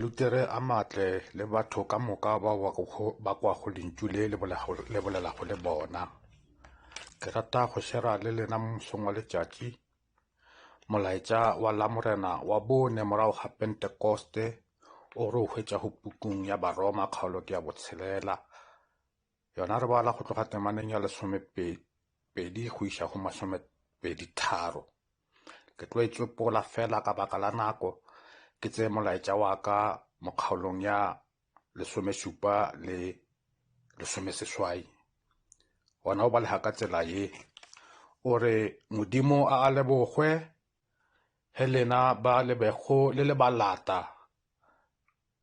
Malutere a matle le batho ka moka bao ba kwago lentšu le le bolelago le bona. Ke rata go shera le lena mo mosong wa letšatši molaetša wa Lamorena wa bone morago ga Pentekoste o re o hwetšago pukung ya Baroma kgaolo ke ya botshelela. Yona re bala go tloga temaneng ya lesomepedi go iša go masomepeditharo. Ke tlo e tsopola fela ka baka la nako, ke tseye molaetša wa ka mo kgaolong ya lesomešupa le lesomeseswai. Wona o balega ka tsela ye, o re Modimo a a lebogwe ge lena ba le bego le le balata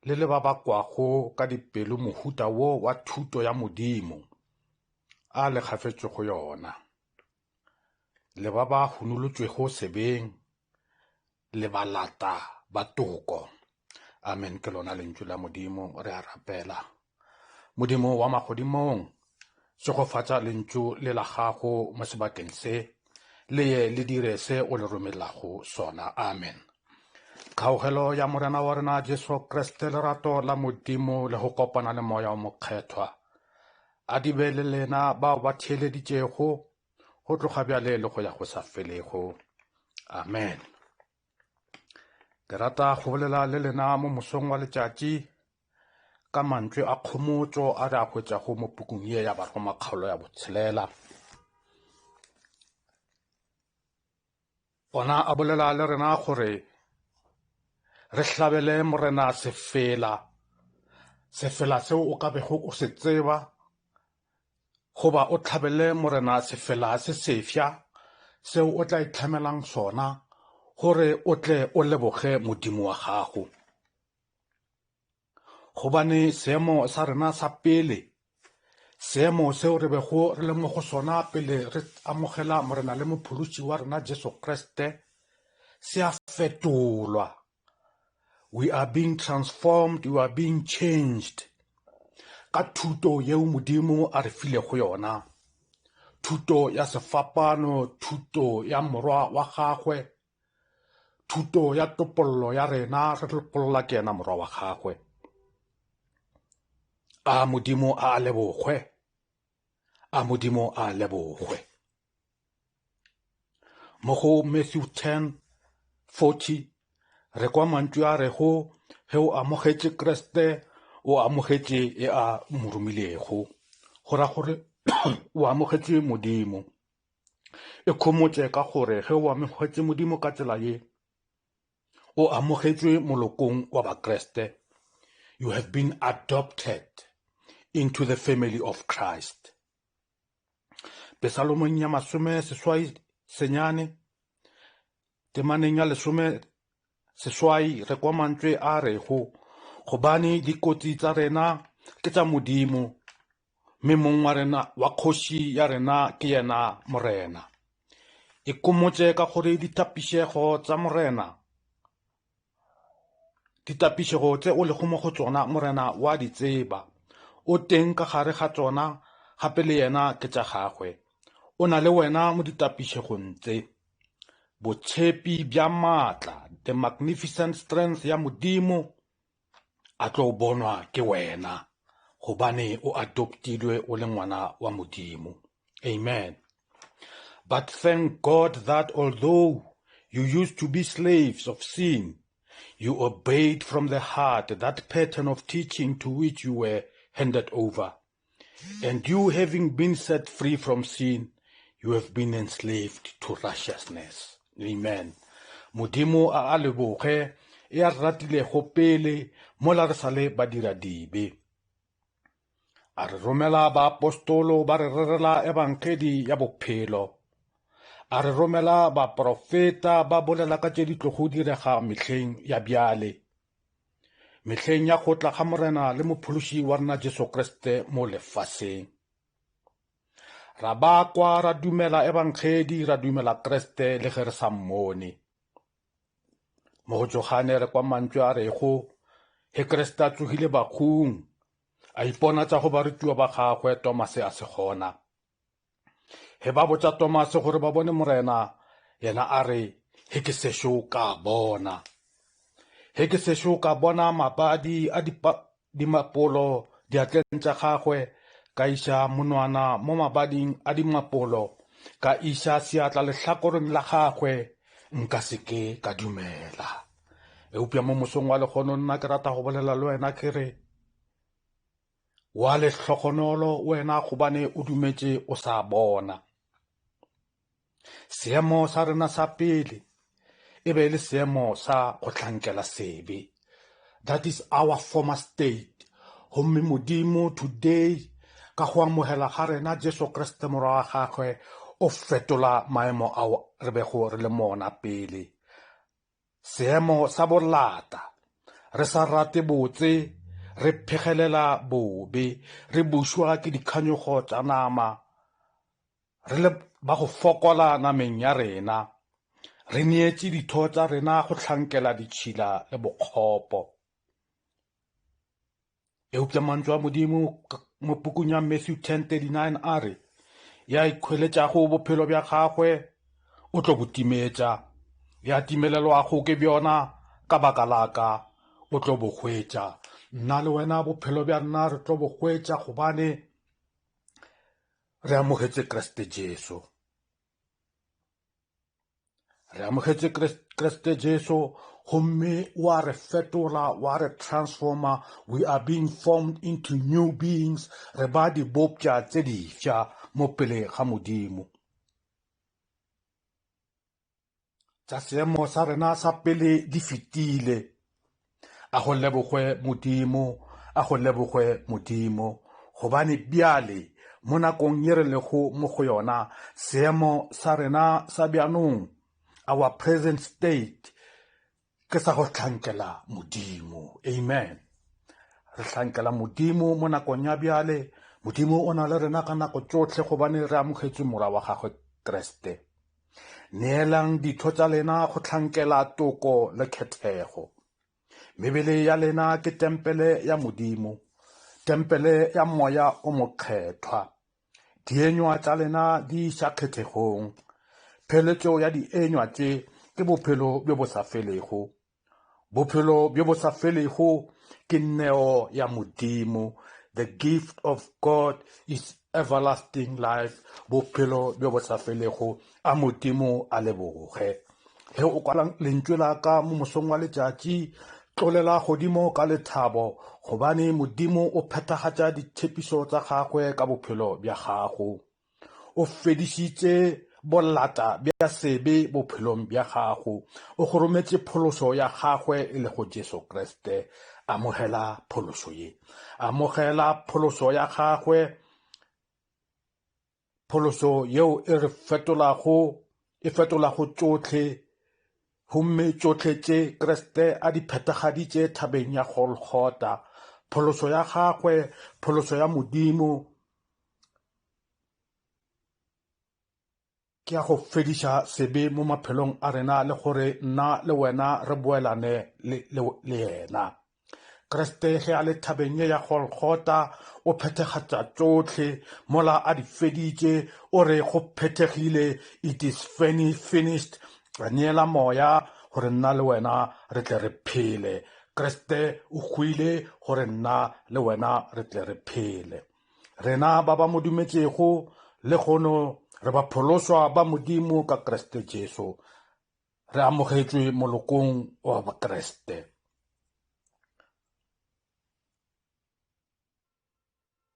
le le ba ba kwago ka dipelo mohuta wo wa thuto ya Modimo a le gafetšego yona, le ba ba hunolotšwego sebeng, le balata ba toko. Amen. Ke lona lentšu la Modimo. Re a rapela. Modimo wa magodimong, šegofatša lentšu le la gago mo sebakeng se, le ye le dire se o le romelago sona. Amen. Kgaogelo ya Morena wa rena Jesu Kriste, lerato la Modimo le go kopana le Moya o Mokgethwa, a di be le lena bao ba theeleditšego go tloga bjale le go ya go sa felego. Amen. Ke rata go bolela le lena mo mosong wa letšatši ka mantšu a kgomotšo a re a hwetšago mo pukung ye ya Baroma kgaolo ya botshelela. Ona a bolela le rena gore re hlabele Morena sefela, sefela seo o ka bego o se tseba, goba o hlabele Morena sefela se sefsa seo o tla itlhamelang sona gore o tle o leboge Modimo wa gago. Gobane seemo sa rena sa pele, seemo seo re bego re le mo go sona pele re amogela Morena le Mophološi wa rena Jesu Kriste, se a fetolwa. We are being transformed, we are being changed ka thuto yeo Modimo a re filego yona, thuto ya sefapano, thuto ya Morwa wa gagwe, Thuto ya topollo ya rena re lokolla ke yena morwa wa gagwe. A Modimo a a lebogwe, a Modimo a a lebogwe. Mo go Matthew 10 40 re kwa mantšu a rego ge o amogetše Kriste o amogetše e a mo romilego, go ra gore o amogetše Modimo. Ikhomotše ka gore ge o amogetše Modimo ka tsela ye, o amogetšwe molokong wa Bakriste. You have been adopted into the family of Christ. Pesalomong ya masome seswai senyane, temaneng ya lesome seswai re kwa mantswe a rego, Gobane dikotsi tsa rena ke tša Modimo, mme mong wa rena wa kgoši ya rena ke yena Morena. Ikomotše ka gore ditapišego tša Morena, ditapišego tše o lego mo go tšona Morena wa di tseba. O teng ka gare ga tšona, gape le yena ke tša gagwe. O na le wena mo ditapišegong tše. Botshepi bja maatla, the magnificent strength ya Modimo, a tlo bonwa ke wena gobane o adoptilwe o le ngwana wa Modimo. Amen. But thank God that although you used to be slaves of sin, you obeyed from the heart that pattern of teaching to which you were handed over. And you having been set free from sin, you have been enslaved to righteousness. Amen. Modimo a a leboge e a re ratilego pele mola re sa le badira dibe. A re romela baapostolo ba re rerela ebangedi ya bophelo. A re romela baprofeta ba bolela ka tše di tlogo direga mehleng ya bjale. Mehleng ya go tla ga Morena le Mophološi wa rena Jesu Kriste mo lefaseng. Ra ba kwa ra dumela Ebangedi, ra dumela Kriste le ge re sa mmone. Mo go Johane re kwa mantšu a rego, Ge Kriste a tsogile bakgung, a iponatša go barutiwa ba gagwe, Tomase a se gona. Ge ba botša Tomase gore ba bone Morena, yena a re, Ge ke sešo ka bona. Ge ke sešo ka bona mabadi a dimapolo diatleng tša gagwe, ka iša monwana mo mabading a dimapolo, ka iša seatla lehlakoreng la gagwe, nka se ke ka dumela. Eupša mo mosong wa lehono nna ke rata go bolela le wena ke re, Wa lehlogonolo wena gobane o dumetše o sa bona. Seemo sa rena sa pele e be e le seemo sa go hlankela sebe. That is our former state. Gomme Modimo today ka go amogela ga rena Jesu Kriste Morwa wa gagwe o fetola maemo ao re bego re le mona pele. Seemo sa bolata, re sa rate botse, re phegelela bobe, re bušwa ke dikganyogo tša nama, re le ba go fokola nameng ya rena, re neetše ditho tša rena go hlankela ditšhila le bokgopo. Eupša mantšu a Modimo mo pukung ya Matthew 10:39 a re, Ya ikhweletšago bophelo bja gagwe o tlo bo timetša, ya timelelwago ke bjona ka baka la ka o tlo bo hwetša. Nna le wena bophelo bja rena re tlo bo hwetša gobane re amogetše Kriste Jesu. Re amogetše Kriste Jesu gomme wa re fetola, wa re transforma. We are being formed into new beings. Re ba dibopša tše difsa mo pele ga Modimo. Tša seemo sa rena sa pele di fetile. A go lebogwe Modimo, a go lebogwe Modimo, gobane bjale mo nakong ye re lego mo go yona, seemo sa rena sa bjanong, our present state, ke sa go hlankela Modimo. Amen. Re hlankela Modimo mo nakong ya bjale. Modimo o na le rena ka nako tšohle gobane re amogetše Morwa wa gagwe Kriste. Neelang ditho tša lena go hlankela toko le khethego. Mebele ya lena ke tempele ya Modimo, tempele ya Moya o Mokgethwa. Dienywa tša lena di iša kgethegong. Pheletšo ya dienywa tše ke bophelo bjo bo sa felego. Bophelo bjo bo sa felego ke neo ya Modimo. The gift of God is everlasting life. Bophelo bjo bo sa felego. A Modimo a leboge. Ge o kwala lentšu la ka mo mosong wa letšatši, tlolela godimo ka lethabo, gobane Modimo o phethagatša ditshepišo tša gagwe ka bophelo bja gago. O fedišitše bolata bja sebe bophelong bja gago. O go rometše phološo ya gagwe e lego Jesu Kriste. Amogela phološo ye. Amogela phološo ya gagwe, phološo yeo e re fetolago, e fetolago tšohle, gomme tšohle tše Kriste a di phethagaditše thabeng ya Golgotha. Phološo ya gagwe, phološo ya Modimo, ke ya go fediša sebe mo maphelong a rena le gore nna le wena re boelane le, le, le yena. Kriste ge a le thabeng ye ya Golgotha o phethagatša tšohle mola a di feditše, o re go phethegile, it is finished, a neela moya gore nna le wena re tle re phele. Kriste o hwile gore nna le wena re tle re phele. Rena ba ba mo dumetšego lehono re baphološwa ba Modimo ka Kriste Jesu. Re amogetšwe molokong wa Bakriste.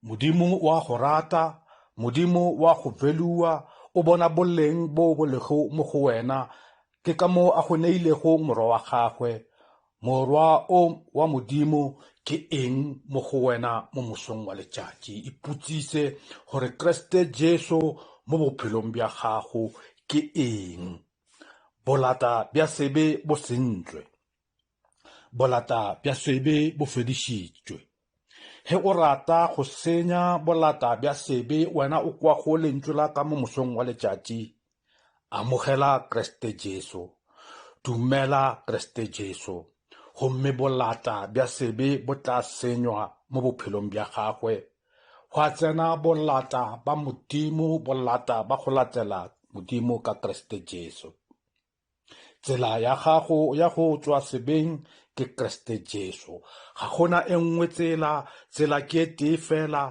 Modimo wa go rata, Modimo wa go valua, o bona boleng bo bo lego mo go wena. Ke ka moo a go neilego Morwa wa gagwe. Morwa o wa Modimo ke eng mo go wena mo mosong wa letšatši? Ipotsise gore Kriste Jesu mo bophelong bja gago ke eng. Bolata bja sebe bo sentšwe. Bolata bja sebe bo fedišitšwe. Ge o rata go senya bolata bja sebe, wena o kwago lentšu la ka mo mosong wa letšatši, amogela Kriste Jesu. Dumela Kriste Jesu, gomme bolata bja sebe bo tla senywa mo bophelong bja gagwe. Gwa tsena bolata ba Modimo, bolata ba go latela Modimo ka Kriste Jesu. Tsela ya gago ya go tšwa sebeng ke Kriste Jesu. Ga gona e nngwe tsela, tsela ke e tee fela,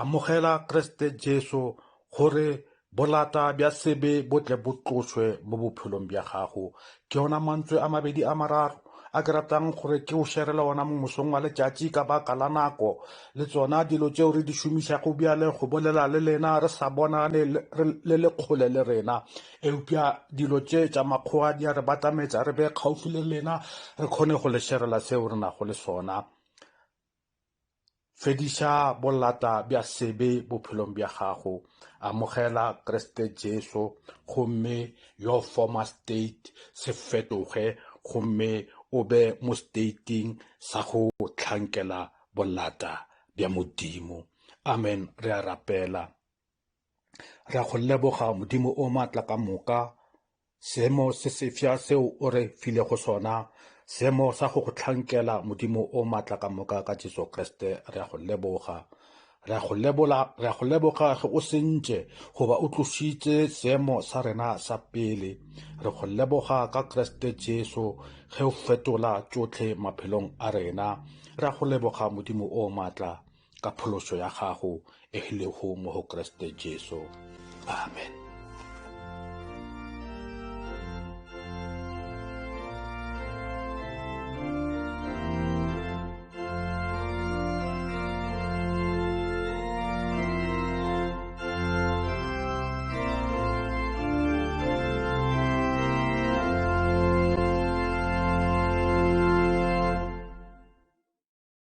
amogela Kriste Jesu gore bolata bja sebe bo tle bo tlošwe mo bophelong bja gago. Ke ona mantswe a mabedi a mararo a ke ratang gore ke o sherele ona mo mosong wa letšatši ka baka la nako le tsona dilo tšeo re di šomišago bjale go bolela le lena re sa bonane le le kgole le rena. Eupša dilo tše tša makgowa di a re batametša re be kgauswi le lena re kgone go le sherela seo re nago le sona. Fediša bolata bja sebe bophelong bja gago. Amogela Kriste Jesu gomme your former state se fetoge gomme o be mo stating sa go hlankela bolata bja Modimo. Amen. Re a rapela. Re a go leboga Modimo o maatla ka moka, seemo se sefsa seo o re filego sona, seemo sa go go hlankela Modimo o maatla ka moka ka Jesu Kriste, re a go leboga. Re a go lebola, re a go leboga ge o sentše goba o tlošitše seemo sa rena sa pele. Re go leboga ka Kriste Jesu ge o fetola tšohle maphelong a rena. Re a go leboga Modimo o maatla. ka phološo ya gago e lego mo go Kriste Jesu. Amen.